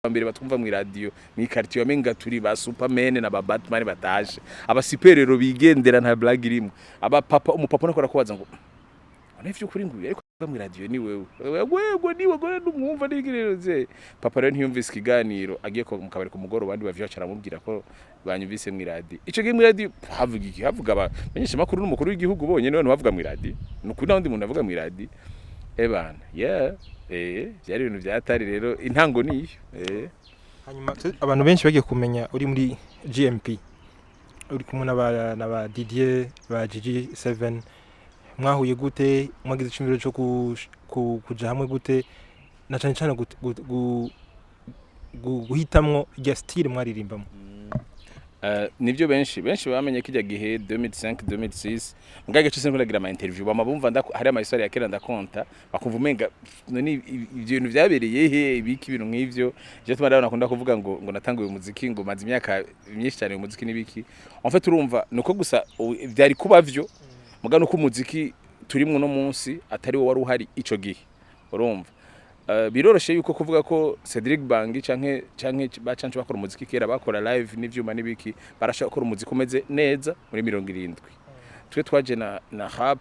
Mbere batwumva mu radio mu quartier, wamenga turi ba Superman na ba Batman bataje, aba super-héros bigendera, nta blague irimo. Aba papa, umupapa nakora kubaza ngo none vy'ukuri ngo ariko mu radio ni wewe? Wewe ni wewe numwumva nigireze. Papa rero ntiyumvise ikiganiro, agiye ko mu kabari ku mugoroba, abandi bavyo acaramubwira ko banyumvise mu radio. Ico gihe mu radio havuga iki? Havuga aba menyesha makuru n'umukuru w'igihugu bonyene bano bavuga mu radio. Nukuri nta wundi muntu avuga mu radio. Ebana, yeah, byari ibintu byatari. Rero intango niyo. Hanyuma abantu benshi bagiye kumenya uri muri GMP, uri kumwe n'aba Didier, ba Gigi 7. Mwahuye gute? Mwagize icumviro cyo kuja hamwe gute, na cane cane guhitamwo irya style mwaririmbamo? Nivyo, benshi benshi bamenye kijya gihe 2005, 2006, mbwa gice sinko ama interview, bama bumva hari ama histoire ya kera ndakonta, bakumva umenga none ibyo bintu byabereye he, ibiki, ibintu nk'ivyo. Je tuma rero nakunda kuvuga ngo natanguye umuziki, ngo maze imyaka myinshi cyane umuziki n'ibiki. En fait, urumva nuko gusa byari kuba vyo muga nuko umuziki turimwo no munsi atari wo wari uhari ico gihe. Urumva, biroroshe yuko kuvuga ko Cedric Bangi canke bacanke bakora umuziki kera, bakora live n'ivyuma n'ibiki, barashaka gukora umuziki umeze neza muri 70. Twe twaje na rap,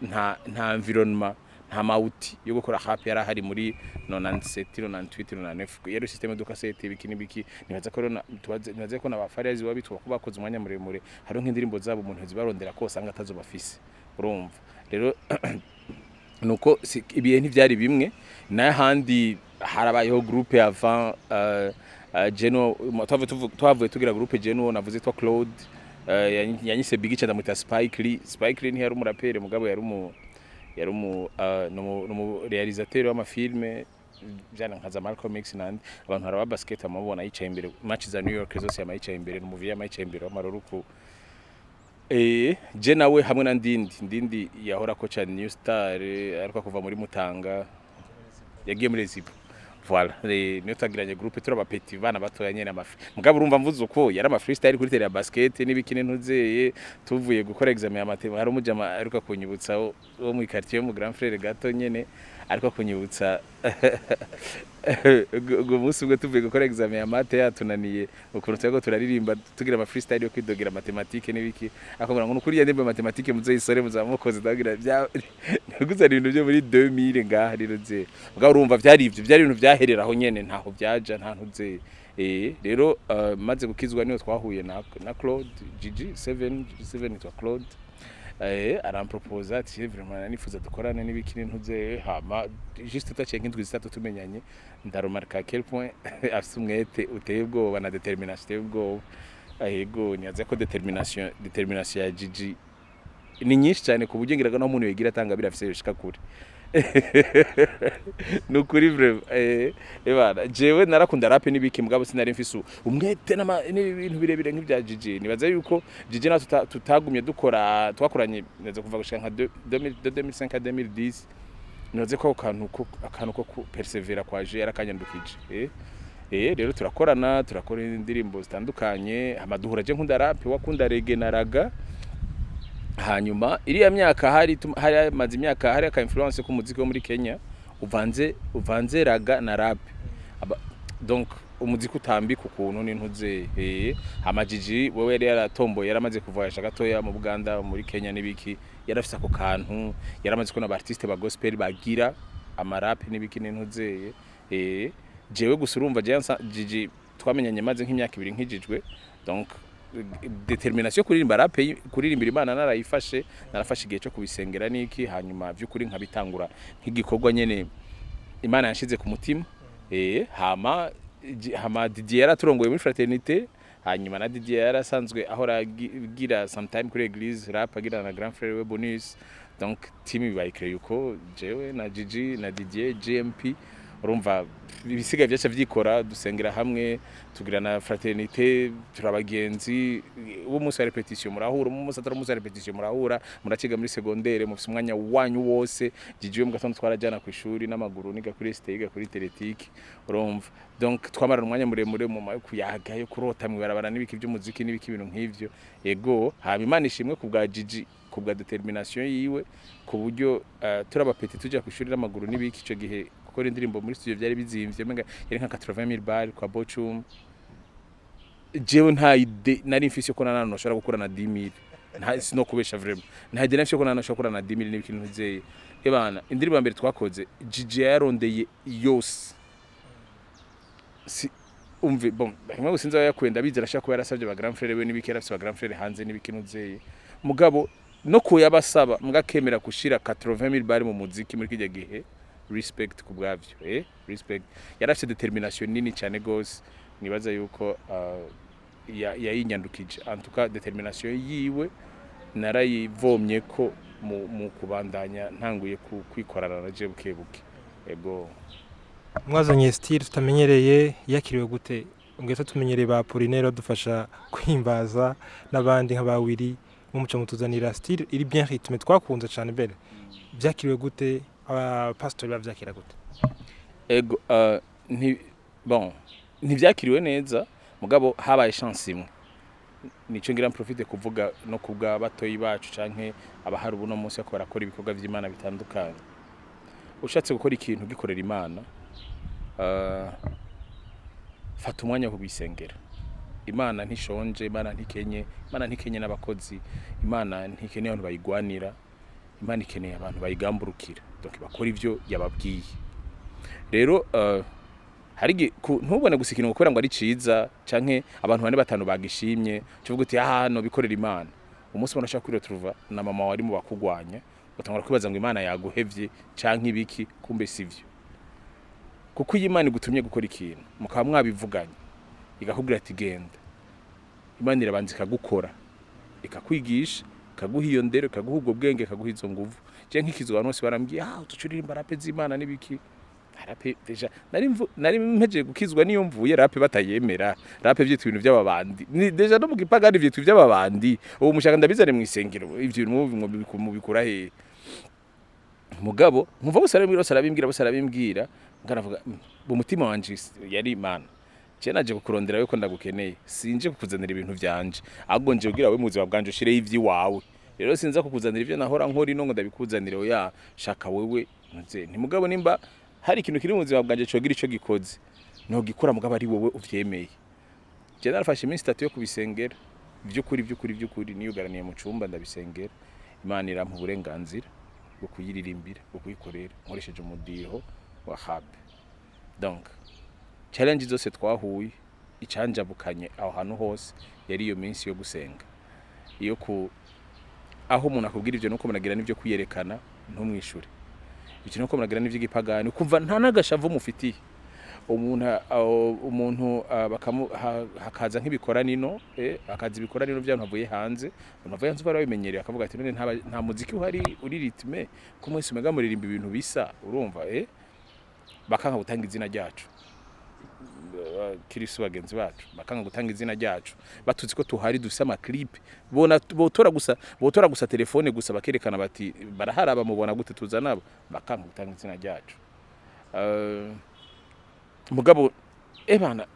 nta environnement, nta ma outils yo gukora rap yari ahari muri 97, 98, 99. Yari système de cassette, ibiki n'ibiki. Nibaza ko rero nibaza ko na Farias wabitwa ko bakoze umwanya muremure, hariho nk'indirimbo zabo umuntu zibarondera ko usanga atazo bafise. Urumva rero nuko ibihe ntivyari bimwe. N'ahandi harabayeho groupe avant, Geno, twavuye tugira groupe Geno navuze twa Claude, yanyise Big, ndamwita Spike Lee. Spike Lee ntiyari umuraperi, mugabo yari numu réalisateur w'ama films vyana nka za Malcolm X nandi. Abantu haraba basket amabona yicaye imbere, match za New York zose yama yicaye imbere, n'umuviye yama yicaye imbere w'amaruruku. Je nawe hamwe na Ndindi yahora kocha New Star, ariko kuva muri Mutanga yagiye muri Zipo. Voilà, niyo twagiranye groupe turi aba petits, bana batoya nyene, amafi. Mugabo urumva mvuze uko yari ama freestyle kuri tele ya basket n'ibikine ntuzeye. Tuvuye gukora examen ya maths, hari umujama ariko kunyibutsa wo mu quartier mu grand frère gato nyene, ariko kunyibutsa ubwo munsi ubwo tuvuye gukora examen ya maths yatunaniye, ukuntu twego turaririmba tugira ama freestyle yo kwidogera mathématiques n'ibiki, akabona ngo nukuri ya ndimba mathématiques muzoyisore muzamukoze. Ndagira bya naguzana ibintu byo muri 2000 ngaha. Rero ze mugabo urumva vyari ivyo, vyari ibintu vyaherera aho nyene, ntaho vyaja, nta ntuze. Rero maze gukizwa niyo twahuye na Claude Gigi 7, Gigi 7 nitwa Claude, aramproposa ati vraiment nifuza dukorane n'ibiki n'intuze. Hama juste tutaciye nk'indwi 3 tumenyanye, ndaremarka à quel point afise umwete uteye ubwoba na détermination iteye ubwoba. Yego, nibaza ko détermination ya Gigi ni nyinshi cyane, ku buryo ngiraga no umuntu yigira atanga birafise bishika kure. Nukuri vraiment, ebana, jewe narakunda rap n'ibiki, mugabo sinari mfise umwete n'ibintu birebire nk'ibya Gigi. Nibaza yuko Gigi na tutagumye dukora, twakoranye neza kuva gushika nka 2005 à 2010. Nibaze ko akantu ko persévérer kwa je yarakanyandukije. Rero turakorana, turakora indirimbo zitandukanye, amaduhura. Je nkunda rap, wakunda reggae na ragga. Hanyuma iriya myaka hari amaze imyaka hari aka influence ku muziki wo muri Kenya uvanze ragga na rap. Donc umuziki utambika ukuntu n'intuze. Hama Gigi wewe yari yaratomboye, yaramaze kuvoyasha gatoya mu Buganda, muri Kenya n'ibiki, yarafise ako kantu, yaramaze kubona aba artiste ba gospel bagira ama rap n'ibiki n'intuzeye. Jewe gusa urumva jewe Gigi twamenyanye maze nk'imyaka 2 nkijijwe, donc détermination yo kuririmba rap, kuririmbira Imana narayifashe, narafashe igihe cyo kubisengera niki, hanyuma vy'ukuri nkabitangura nk'igikorwa nyene Imana yanshize ku mutima. Hama Didier yaraturongoye muri fraternité, hanyuma na Didier yarasanzwe ahora agira sometime kuri église rap, agira na grand frère we Bonus. Donc team bibaye créé uko, jewe na Gigi na Didier, GMP. Urumva ibisigaye byaca vyikora, dusengera hamwe, tugira na fraternité, turabagenzi. Uwo munsi wa répétition murahura, umunsi atari umunsi wa répétition murahura, muraciga muri secondaire, mufise umwanya wanyu wose. Gigi we mu gatondo twarajana ku ishuri n'amaguru, niga kuri ST, yiga kuri Teletike. Urumva donc twamarana umwanya muremure mu yo kuyaga, yo kurota mwibarabara n'ibiki by'umuziki n'ibiki, ibintu nk'ivyo. Ego, haba Imana ishimwe ku bwa Gigi, ku bwa détermination yiwe, ku buryo turi aba petits tuja ku ishuri n'amaguru n'ibiki ico gihe. Gukora indirimbo muri studio byari bizimvye, menga yari nka 80,000 bal kwa Bochum. Jewe nta idée nari mfise ko nanone nashobora gukora na 10,000. Nta sino kubesha, vraiment nta idée nari mfise ko nanone nashobora gukora na 10,000 n'ikintu ntizeye. Ebana, indirimbo ya mbere twakoze, Gigi yarondeye yose, si umve. Bon, bamwe gusa sinzi aho yakuye, ndabizi arashaka kuba yarasabye ba grand frère we n'ibiki, yarafise ba grand frère hanze n'ibiki ntuzeye. Mugabo no kuyabasaba mugakemera gushira 80,000 bari mu muziki muri kijya gihe, respect ku bwavyo, respect. Yarafise détermination nini cyane gose, nibaza yuko yayinyandukije. En tout cas, détermination yiwe narayivomye ko mu kubandanya ntanguye kwikorana na je buke buke, ego. Mwazanye style tutamenyereye, yakiriwe gute? Ngese tumenyereye ba Apollinaire badufasha kwimbaza n'abandi nka ba Willy, mumuco mutuzanira style iri bien rythmé twakunze cyane mbere. Byakiriwe gute? Abapasitori bavyakira gute? Ego, nti bon, ntivyakiriwe neza, mugabo habaye chance imwe, nico ngira profite kuvuga no kubwa batoyi bacu canke abahari ubu no munsi ko barakora ibikorwa vy'Imana bitandukanye. Ushatse gukora ikintu gikorera Imana, fata umwanya wo kubisengera. Imana ntishonje, Imana ntikenye, Imana ntikenye n'abakozi, Imana ntikeneye abantu bayigwanira, Imana ikeneye abantu bayigamburukira, donc bakora ivyo yababwiye. Rero hari ntubone gusa ikintu gukora ngo ari ciza canke abantu bane batanu bagishimye, tuvuga uti: "Ah, no bikorera Imana." Umunsi ubona ushaka kwiretrouva na mama wari mu bakugwanya, utangura kwibaza ngo Imana yaguhevye canke ibiki. Kumbe sivyo, kuko iyo Imana igutumye gukora ikintu mukaba mwabivuganye, igakubwira ati: "Genda," Imana irabanza ikagukora, ikakwigisha, ikaguha iyo ndero, ikaguha ubwo bwenge, ikaguha izo nguvu. Je nk'ikizwa, abantu bose barambwiye: "Ah, utucuririmba rap z'Imana n'ibiki." Rap déjà nari mpejeje gukizwa, niyo mvuye rap batayemera. Rap vyitwa ibintu by'ababandi. Ni déjà no mu gipagani vyitwa iby'ababandi. Ubu mushaka ndabizane mu isengero? Ivyo bintu mubikura hehe? Mugabo nkumva bose arabimbwira, bose arabimbwira, bose arabimbwira, ngaravuga mu mutima wanje yari Imana: "Je naje kukurondera yuko ndagukeneye, sinje kukuzanira ibintu vyanje, ahubwo nje kugira we mu buzima bwanje ushireho ivy'iwawe. Rero sinza kukuzanira ivyo nahora nkora ino ngo ndabikuzanire, oya, shaka wewe ntuze." Ntimugabo nimba hari ikintu kiri mu buzima bwanje cogira ico gikoze, ntugikora, mugabo ari wowe uvyemeye. Je narafashe iminsi 3 yo kubisengera, vy'ukuri, vy'ukuri, vy'ukuri. Niyugaraniye mu cumba ndabisengera, Imana irampa uburenganzira bwo kuyiririmbira, bwo kuyikorera nkoresheje umudiho wa rap. Donc challenge zose twahuye, icanjabukanye aho hantu hose yari iyo minsi yo gusenga, iyo ku aho umuntu akubwira ivyo nuko muragira n'ivyo kwiyerekana, ntumwishure ivyo nuko muragira n'ivy'igipagani, kumva nta n'agashavu mufitiye umuntu. Umuntu hakaza nk'ibikoranino, hakaza ibikoranino by'abantu bavuye hanze. Abantu bavuye hanze bari babimenyereye, akavuga ati: "None nta muziki uhari uri rythmé, ko mwese umega muririmba ibintu bisa?" Urumva, bakanga gutanga izina ryacu. Kirisu bagenzi bacu bakanga gutanga izina ryacu, batuzi ko tuhari, dufise ama clip. Bona botora gusa telefone gusa bakerekana bati: "Barahari." Bamubona gute? Tuza nabo bakanga gutanga izina ryacu. Mugabo ebana,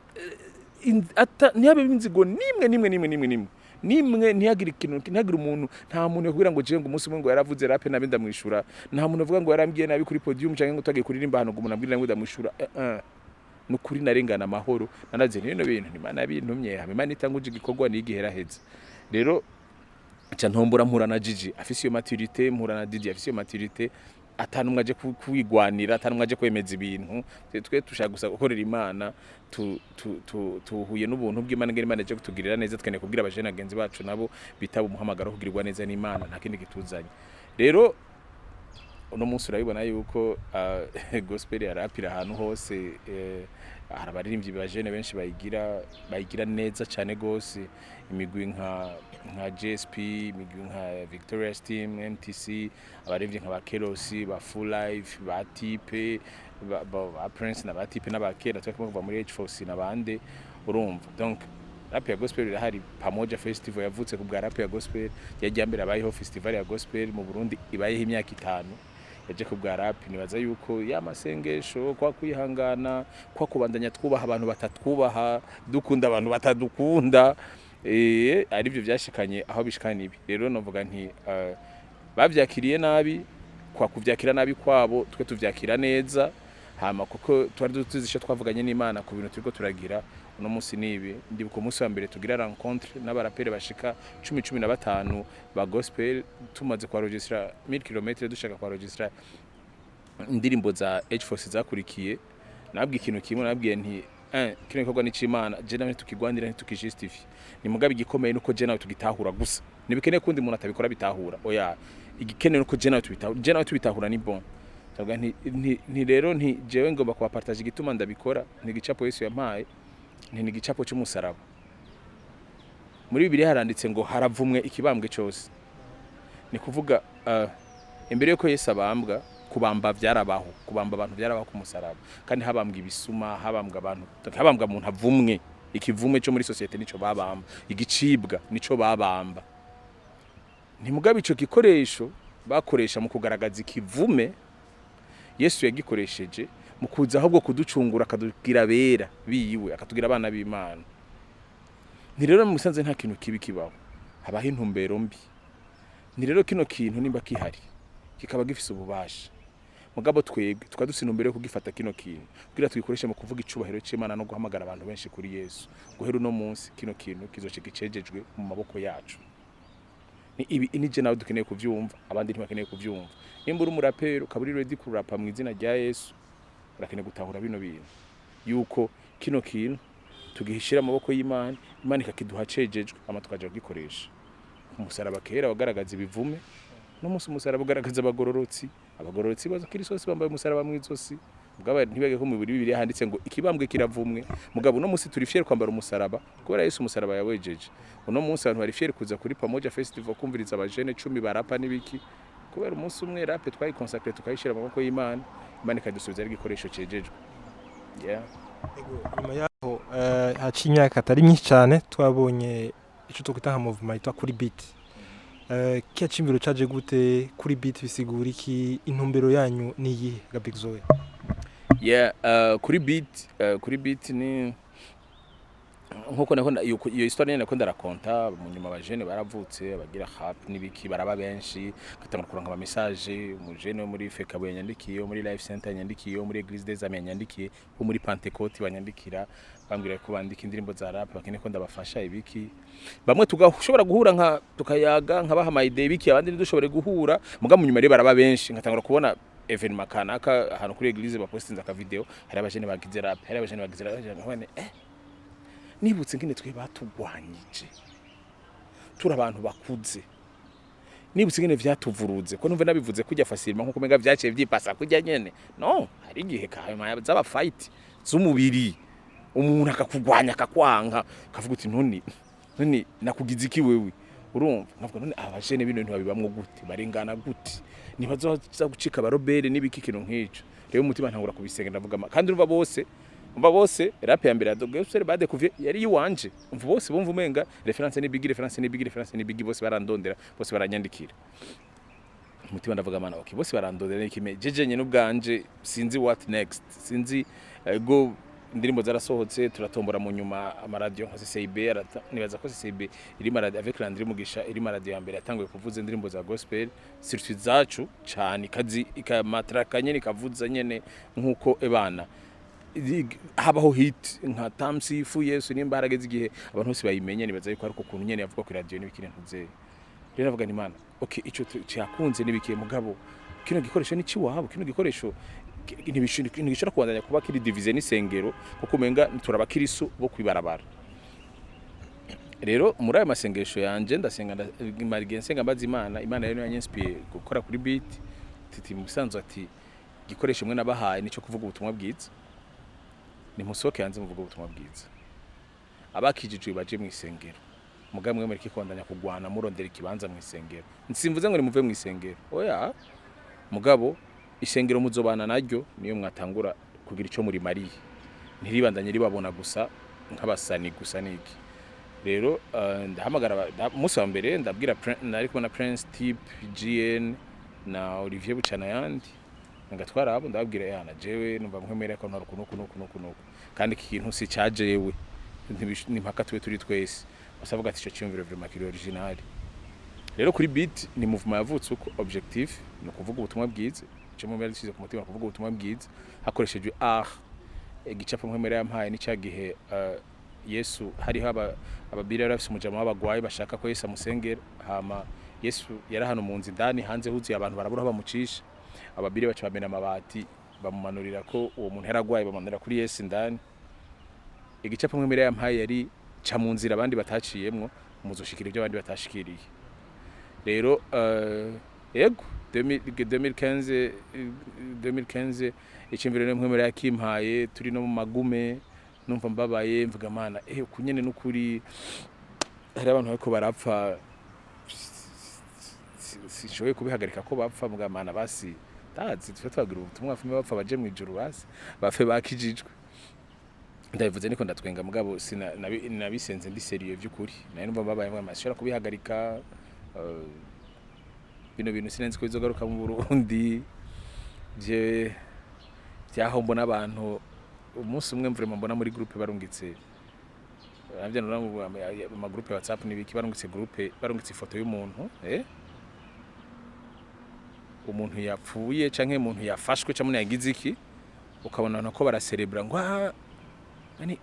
ntihabe inzigo nimwe, nimwe, nimwe, nimwe, nimwe, nimwe. Ntihagire ikintu, ntihagire umuntu, nta muntu yakubwira ngo jewe ngo umunsi umwe ngo yaravuze rap nabi ndamwishura. Nta muntu avuga ngo yarambwiye nabi kuri podium, canke ngo twagiye kuririmba ahantu ngo umuntu ambwire nabi ndamwishura. Nukuri narengana amahoro, naraze bino bintu ni Imana bintumye. Hama Imana itanguje igikorwa nigiheraheza. Rero ca ntombora mpura na Gigi afise iyo maturité, mpura na Didi afise iyo maturité, atanumwe aje kwigwanira, atanumwe aje kwemeza ibintu. Twe tushaka gusa gukorera Imana. Tuhuye n'ubuntu bw'Imana, ngene Imana ije kutugirira neza, tkeneye kubwira abajene bagenzi bacu nabo bitaba umuhamagaro wo kugirirwa neza n'Imana. Nta kindi kituzanye. Rero uno munsi urabibona yuko gospel yarapira ahantu hose. Hari abaririmbyi bajene benshi bayigira neza cyane gose, imigwi nka JSP, imigwi nka Victorious Team, MTC, abaririmbyi nka ba Kerosi, ba Full Life, ba Tipe, ba Prince na ba Tipe n'abakera twe kuva muri H4C n'abande. Urumva, donc rap ya gospel irahari. Pamoja Festival yavutse ku bwa rap ya gospel, yajya mbere abayeho festival ya gospel mu Burundi, ibayeho imyaka 5, yaje ku bwa rap. Nibaza yuko ya masengesho, kwa kwihangana, kwa kubandanya twubaha abantu batatwubaha, dukunda abantu batadukunda, aribyo byashikanye aho bishikana ibi. Rero novuga nti bavyakiriye nabi, kwa kuvyakira nabi kwabo twe tuvyakira neza. Hama kuko twari tuzi icyo twavuganye n'Imana ku bintu turiko turagira uno munsi nibi. Ndibuka umunsi wa mbere tugira rencontre n'abaraperi bashika 10, 15 ba gospel, tumaze kwa registra 1000 km, dushaka kwa registra indirimbo za H4 zakurikiye. Nabwiye ikintu kimwe, nabwiye nti: "Kino gikorwa ni c'Imana, je nawe tukigwanira, ntitukijustifie. Ni mugabe igikomeye nuko je nawe tugitahura gusa. Nibikeneye kundi umuntu atabikora bitahura, oya. Igikeneye nuko je nawe tubitahura, je nawe tubitahura ni bon." Ndavuga nti rero nti jewe ngomba kubapartage igituma ndabikora. Nti igicapo Yesu yampaye, nti ni igicapo cy'umusaraba. Muri Bibiliya haranditse ngo haravumwe ikibambwe cyose. Ni kuvuga imbere yuko Yesu abambwa, kubamba byarabaho, kubamba abantu byarabaho ku musaraba, kandi habambwa ibisuma, habambwa abantu, habambwa umuntu avumwe, ikivume cyo muri société nico babamba, igicibwa nico babamba. Ntimugabe ico gikoresho bakoresha mu kugaragaza ikivume, Yesu yagikoresheje mu kuza ahubwo kuducungura, akadugira bera biwe, akatugira abana b'Imana. Ni rero mu musanze nta kintu kibi kibaho, habaho intumbero mbi. Ni rero kino kintu nimba kihari, kikaba gifise ububasha, mugabo twebwe tukaba dufise intumbero yo kugifata kino kintu kugira tugikoreshe mu kuvuga icubahiro c'Imana no guhamagara abantu benshi kuri Yesu, guhera uno munsi kino kintu kizoca gicejejwe mu maboko yacu. Ni ibi nije nawe dukeneye kuvyumva, abandi ntibakeneye kuvyumva. Nimba uri umuraperi, ukaba uri ready kurapa mu izina rya Yesu, urakeneye gutahura bino bintu, yuko kino kintu tugihishira amaboko y'Imana, Imana ikakiduha cejejwe, ama tukaja kugikoresha. Umusaraba kera wagaragaza ibivume, no munsi umusaraba ugaragaza abagororotsi. Abagororotsi baza kiri sose bambaye umusaraba mw'izosi. Mugabo ntibage ko mu Bibiliya handitse ngo ikibambwe kiravumwe. Mugabo uno munsi turi fier kwambara umusaraba kubera Yesu umusaraba yawejeje. Uno munsi abantu bari fier kuza kuri Pamoja Festival kumviriza abajene 10 barapa n'ibiki, kubera umunsi umwe rap twayiconsacré, tukayishira mu maboko y'Imana, Imana ikadusubiza ari igikoresho cejejwe, yeah. Nyuma yaho haciye imyaka atari myinshi cyane, twabonye icyo twakwita nka movement yitwa Kuri Beat. Kiya cimviro caje gute? Kuri Beat bisigura iki? Intumbero yanyu ni iyihe ga Big Zoe? Yeah, Kuri Beat, Kuri Beat ni nkuko nako iyo histoire nyene nako ndarakonta. Mu nyuma abajene baravutse abagira rap n'ibiki, baraba benshi, gatangura kuronka ama message. Umujene wo muri Fekabo yanyandikiye, wo muri Life Center yanyandikiye, wo muri Église des Amis yanyandikiye, wo muri Pentecôte banyandikira, bambwira ko bandika indirimbo za rap, bakeneye ko ndabafasha ibiki. Bamwe tugashobora guhura nka tukayaga, nkabaha ama idée ibiki, abandi ntidushobore guhura. Muga mu nyuma rero baraba benshi, ngatangura kubona événement kanaka ahantu kuri église bapostinze aka video, hari abajene bagize rap, hari abajene bagize rap. Nkabona, nibutse ngene twe batugwanyije turi abantu bakuze, nibutse ngene vyatuvuruze, ko numva nabivuze kujya facilement nkuko umenga vyaciye vyipasa kujya nyene. No hari igihe kahema zaba fight z'umubiri, umuntu akakugwanya, akakwanka, akavuga uti: "None none nakugize iki wewe?" Urumva, nkavuga: "None abajene bino bintu babibamwo gute? Barengana gute? Ntibazoza gucika abarobere n'ibiki?" Ikintu nk'ico rero umutima ntangura kubisenga, ndavuga kandi urumva bose, umva bose rap ya mbere ya Gospel badekuvye yari iwanje. Umva bose bumva umenga référence ni Big, référence ni Big, référence ni Big. Bose barandondera, bose baranyandikira. Umutima ndavuga: "Mana, okay, bose barandondera n'ikime jeje nyene ubwanje sinzi what next, sinzi." Ego, indirimbo zarasohotse, turatombora. Mu nyuma amaradiyo nka CCB nibaza ko CCB iri maradiyo avec Landry Mugisha, iri maradiyo ya mbere yatanguye kuvuza indirimbo za gospel, surtout zacu cane, ikazi ikamatraka nyene, ikavuza nyene nkuko ebana habaho hit nka Tamsifu Yesu. Nimba harageze igihe abantu bose bayimenye, nibaza yuko ariko ukuntu nyene yavuga ku radio n'ibikiri ntuze. Rero navuga ni: "Imana, okay, ico cyakunze nibikiye, mugabo kino gikoresho ni ciwabo, kino gikoresho ntigishobora kubandanya kuba kiri divisé n'isengero, kuko umenga turabakirisu bo kwibarabara." Rero muri ayo masengesho yanje ndasenga, mara igihe nsenga, mbaza Imana. Imana rero yanyinspiye gukora Kuri Beat. Titi musanzwe ati: "Igikoresho mwe nabahaye nico kuvuga ubutumwa bwiza. Nimusohoke hanze muvuge ubutumwa bwiza, abakijijwe baje mu isengero. Mugabo mwe mureke kubandanya kugwana murondera ikibanza mu isengero. Nsimvuze ngo nimuve mu isengero, oya. Mugabo isengero muzobana naryo niyo mwatangura kugira ico murimariye, ntiribandanye ribabona gusa nk'abasani gusa niki." Rero ndahamagara umunsi wa mbere ndabwira nari kumwe na Prince Tip GN na Olivier Bucana yandi ngatwara abo, ndababwira: "Yana jewe numva nkwemera ko ntari kunuku nuku nuku nuku, kandi iki kintu si cajewe, ni mpaka tube turi twese." Basavuga ati: "Ico cyumviro vraiment kiri original." Rero Kuri Beat ni mouvement yavutse uko objectif ni ukuvuga ubutumwa bwiza. Ico Mpwemu yadushyize ku mutima, kuvuga ubutumwa bwiza hakoreshejwe art. Igicapo Mpwemu yampaye ni ca gihe Yesu hariho ababiri bari bafise umujama w'abagwayi bashaka ko Yesu amusengera. Hama Yesu yari hano mu nzu indani, hanze huzuye abantu, barabura aho bamucisha. Ababiri baca bamena amabati, bamumanurira ko uwo muntu yaragwaye, bamanurira kuri Yesu indani. Igicapo Mpwemu yampaye yari: ca mu nzira abandi bataciyemwo, muzoshikira ibyo abandi batashikiriye. Rero yego, 2015, 2015 iciyumviro rero Mpwemu yakimpaye turi no mu magume, numva mbabaye, mvuga: "Mana, kunyene n'ukuri hari abantu bariko barapfa, sishoboye kubihagarika ko bapfa, mvuga: Mana, basi ndazi twe twagira ubutumwa, bapfume bapfa baje mu ijuru, basi bapfe bakijijwe." Ndabivuze niko ndatwenga, mugabo sina nabisenze ndi sérieux vy'ukuri. Nari numva mbabaye, mvuga: "Sinshobora kubihagarika, bino bintu sinenzi ko bizogaruka mu Burundi." Je byaho mbona abantu umunsi umwe mvurema mbona muri groupe barungitse navyo ama groupe ya WhatsApp n'ibiki, barungitse groupe, barungitse ifoto y'umuntu, umuntu yapfuye canke umuntu yafashwe canke umuntu yagize iki, ukabona abantu ko baraserebra ngo ah, ani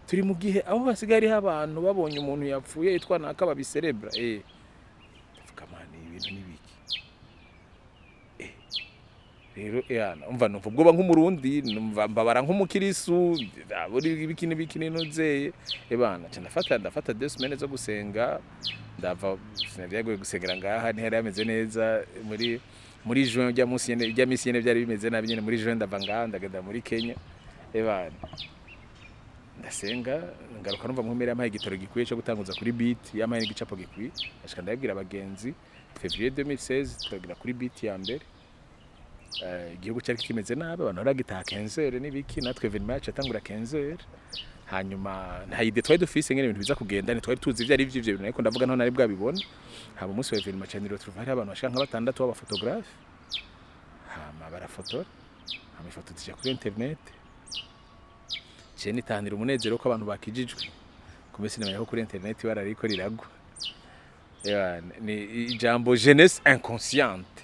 turi mu gihe aho hasigaye hariho abantu babonye umuntu yapfuye yitwa naka babiserebra. Ndavuga: "Mani, ibintu nibiki?" Rero yana umva, numva ubwoba nk'umurundi, numva mbabara nk'umukirisu, ndabona ibiki n'ibiki n'inuzeye. Ebana, nca ndafata 2 semaines zo gusenga, ndava sinavyagoye gusengera ngaha, ntihari hameze neza muri juin ujya munsi nyene, ujya misi nyene byari bimeze nabi nyene muri juin. Ndava ngaha ndagenda muri Kenya, ebana, ndasenga, ngaruka numva Mpwemu yampaye igitoro gikwiye cyo gutanguza kuri beat, yampaye n'igicapo gikwiye. Ashika ndabwira abagenzi, février 2016 turagira kuri beat ya mbere. Igihugu cyari kimeze nabi, abantu baragitaha 15 n'ibiki, natwe événement yacu yatangura 15. Hanyuma nta idée twari dufise ngene ibintu biza kugenda, ntitwari tuzi ivyo ari vyo ivyo bintu, ariko ndavuga ntaho nari bwabibona. Hama umunsi wa événement cyane rero turuva hari abantu bashika nka batandatu b'abaphotographe, hama barafotora, hama ifoto zija kuri internet. Je nitanira umunezero ko abantu bakijijwe, kumbe sinamenya ko kuri internet ibara ririko riragwa. Ewa, ni ijambo jeunesse inconsciente.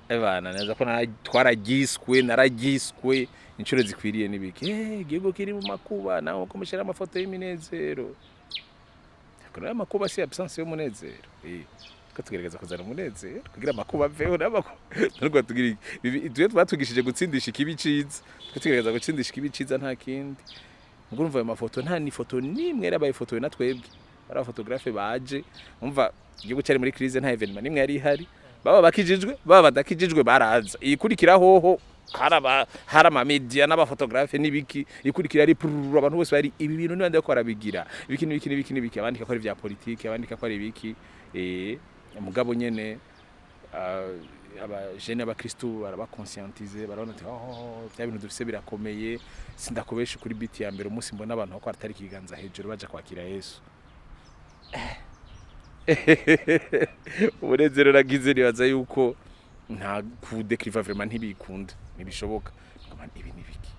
Ebana, neza ko twaragiswe, naragiswe inshuro zikwiriye n'ibiki. Igihugu kiri mu makuba, nawe ko mushyira amafoto y'iminezero. Ariko nayo amakuba si absence y'umunezero. Ko tugerageza kuzana umunezero kugira amakuba aveho n'amakuba nubwo tugira twe batwigishije gutsindisha ikibi ciza, twe tugerageza gutsindisha ikibi ciza, nta kindi. Ngo urumva ayo mafoto, nta ni foto nimwe yarabaye fotowe na twebwe, bari abaphotographe baje. Umva, igihugu cyari muri crise, nta événement nimwe yari ihari. Baba bakijijwe, baba badakijijwe, baraza. Iyikurikira hoho hari amamedia n'abaphotographe n'ibiki. Ikurikira ari prrrr, abantu bose bari ibi bintu nibande ko barabigira ibiki n'ibiki n'ibiki n'ibiki, abandika ko ari vya politike, abandika ko ari ibiki. Mugabo nyene abajene abakristu barabaconscientize, barabona ati: "Oh, bya bintu dufise birakomeye." Sindakubesha, kuri beat ya mbere, umunsi mbona abantu ko atari ikiganza hejuru baja kwakira Yesu, umunezero nagize nibaza yuko nta kudekriva vraiment, ntibikunda, ntibishoboka. Ngamba, ibi ni biki?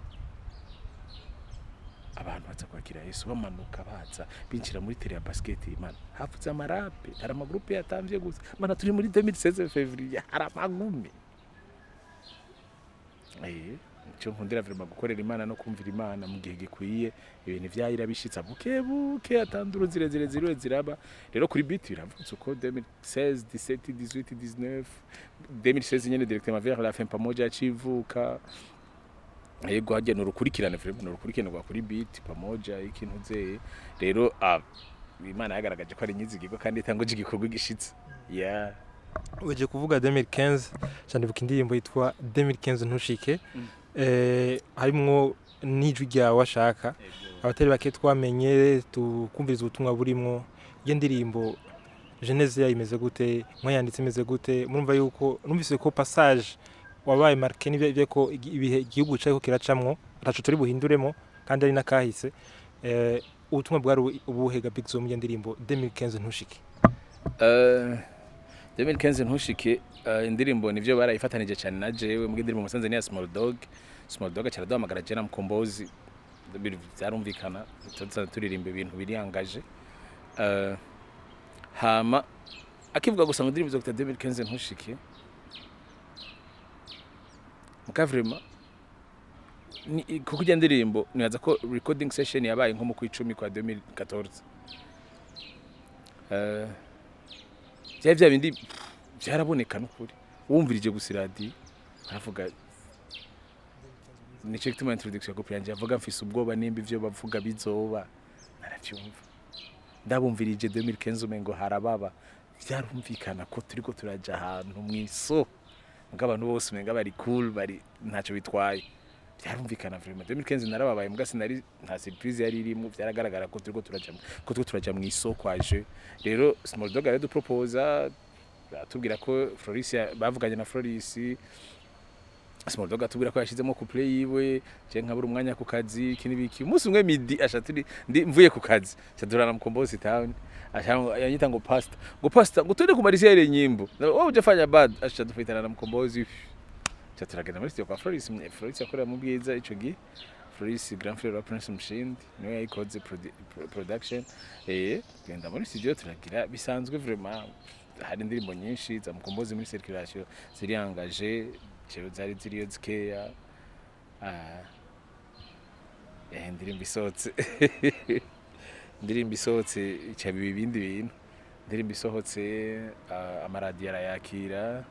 Abantu baza kwakira Yesu, bamanuka baza binjira muri terrain ya basket, mana, havuze amarape, hari amagroupe yatamvye gusa. Mana, turi muri 2016 février, hari amagume. Icyo nkundira vraiment gukorera Imana no kumvira Imana mu gihe gikwiye, ibintu vyayira bishitsa buke buke, atanduru zirezire ziriwe ziraba. Rero kuri beat biravutse uko 2016, 17, 18, 19, 2016 nyene directement vers la fin Pamoja yacivuka. Yego, hajya nurukurikirane vraiment, nurukurikirane rwa kuri beat Pamoja ikintu zeye. Rero Imana yagaragaje ko ari nyizigirwa kandi itanguje igikorwa gishitse, yeah. Uje kuvuga 2015 cyane, buka indirimbo yitwa 2015 ntushike, harimwo n'ijwi ryawe washaka abatari bake twamenye tukumviriza ubutumwa burimwo. Iyo ndirimbo genèse yayo imeze gute? Mwayanditse imeze gute? Murumva yuko numvise ko passage wabaye marqué n'ibyo ko ibihe igihugu cyariko kiracamwo, ataco turi buhinduremo kandi ari nakahise. Ubutumwa bwari ubuhe ga Big Zo mu iyo ndirimbo 2015 ntushike? 2015 ntushike, indirimbo nivyo barayifatanije cyane na jewe mu indirimbo musanze ni ya Small Dog. Small Dog cyaraduhamagara je na Mkombozi, byarumvikana tuza turirimba ibintu biri engagé. Hama Akivuga gusa ngo indirimbo izokita 2015 ntushike muka, vraiment kuko ijya ndirimbo nibaza ko recording session yabaye nko mu kwicumi kwa 2014. Byari bya bindi byaraboneka n'ukuri, wumvirije gusa iradiyo aravuga. Nico gituma introduction ya couple yanje yavuga: "Mfise ubwoba nimba ivyo bavuga bizoba." Naravyumva, ndabumvirije 2015 umengo harababa, vyarumvikana ko turiko turaja ahantu mwiso, muga abantu bose umenga bari cool, bari ntacyo bitwaye. Byarumvikana vraiment, 2015 narababaye, muga sinari, nta surprise yari irimo. Byaragaragara ko turiko turaja mwisoko aje. Rero Small Dog araduproposa, atubwira ko Floris bavuganye na Floris. Small Dog atubwira ko yashizemo couplet yiwe, je nkabura umwanya ku kazi, iki n'ibiki. Umunsi umwe midi asha turi ndi mvuye ku kazi, cadurana Mkombozi Town, asha yanyita ngo: "Pastor," ngo: "Pastor," ngo: "twende kumalizia ile nyimbo na wewe hujafanya bad." Asha dufitana na Mkombozi, cha turagenda muri studio kwa Floris. Floris yakorera mu Bwiza ico gihe. Floris, grand frère wa Prince Mshindi, niwe yayikoze production. Tugenda muri studio, turagira bisanzwe. Vraiment hari indirimbo nyinshi za Mkombozi muri circulation ziri engagé, jewe zari ziriyo zikeya. Indirimbo isohotse ica biba ibindi bintu. Indirimbo isohotse, amaradiyo arayakira,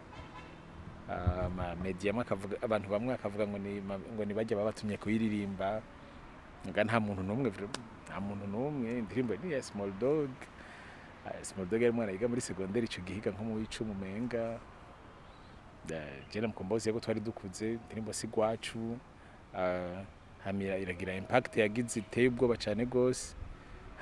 ama media amwe akavuga, abantu bamwe bakavuga ngo ni bajya babatumye kuyiririmba. Nga nta muntu n'umwe vraiment, nta muntu n'umwe. Indirimbo ni iya Small Dog. Small Dog yari umwana yiga muri secondaire ico gihe, yiga nko mu w'icumi umenga. Je na Mkombozi yego twari dukuze, indirimbo si gwacu. Hamira iragira impact yagize iteye ubwoba cane gose.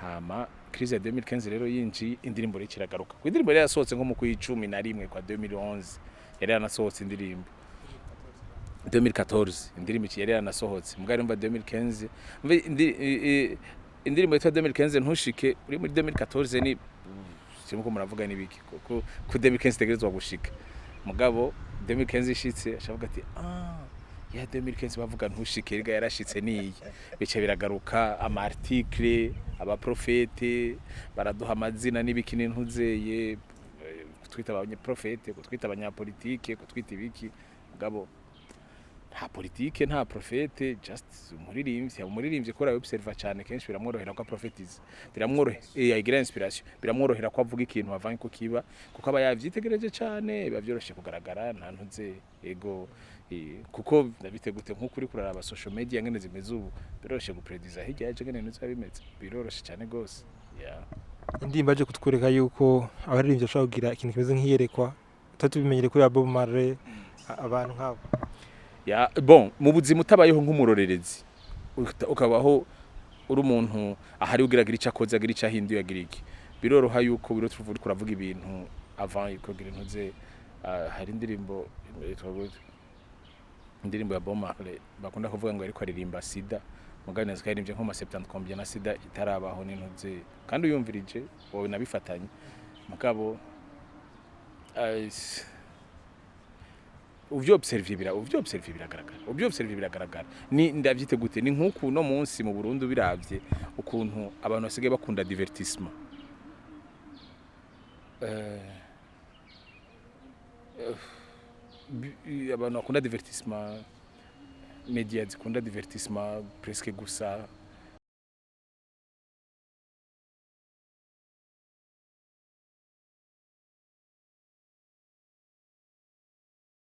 Hama crise ya 2015 rero yinjiye, indirimbo rero iragaruka. Ku indirimbo yari yasohotse nko mu kw'icumi na rimwe kwa 2011, yari yanasohotse indirimbo 2014, indirimbo iki yari yanasohotse. Mugari mva 2015 mve indirimbo yitwa 2015 ntushike uri muri 2014, ni simko muravuga nibiki, kuko ku 2015 itegerezwa gushika. Mugabo 2015 ishitse, ashavuga ati: "Ah, ya 2015 bavuga ntushike riga yarashitse." Niyi bice biragaruka, ama article, abaprofete baraduha amazina n'ibiki n'intuzeye, kutwita abanyaprofete, kutwita abanyapolitike, kutwita ibiki. Mugabo nta politike, nta profete, just umuririmbyi. Yaba umuririmbyi kora observa cyane, kenshi biramworohera ko aprofetize, biramworohera agira inspiration, biramworohera ko avuga ikintu avanye ko kiba, kuko aba yavyitegereje cyane, biba byoroshe kugaragara nta ntuze ego. Kuko ndabite gute, nkuko uri kuraraba social media ngene zimeze ubu, biroroshe guprediza hirya yaje ngene nizo bimeze, biroroshe cyane gose, yeah. Indirimbo aje kutwereka yuko abaririmbyi bashobora kugira ikintu kimeze nk'iyerekwa, tutari tubimenyere kuri ba Bob Marley, abantu nk'abo. Ya, bon, mu buzima utabayeho nk'umurorerezi, ukabaho uri umuntu ahari ugira icyo akoze, agira icyo ahinduye, agira iki, biroroha yuko biro tuvuga kuravuga ibintu avant yuko gira intuze. Hari indirimbo yitwa gute, indirimbo ya Bob Marley bakunda kuvuga ngo ariko aririmba sida, mugabo nzi ko yaririmbye nko mu ma 70 combien na sida itarabaho n'intuze, kandi uyumvirije wowe nabifatanye. Mugabo uvyo observe biragaragara, uvyo observe biragaragara. Ni ndavyite gute, ni nkuku no munsi mu Burundi biravye ukuntu abantu basigaye bakunda divertissement. Abantu bakunda divertissement, media zikunda divertissement presque gusa.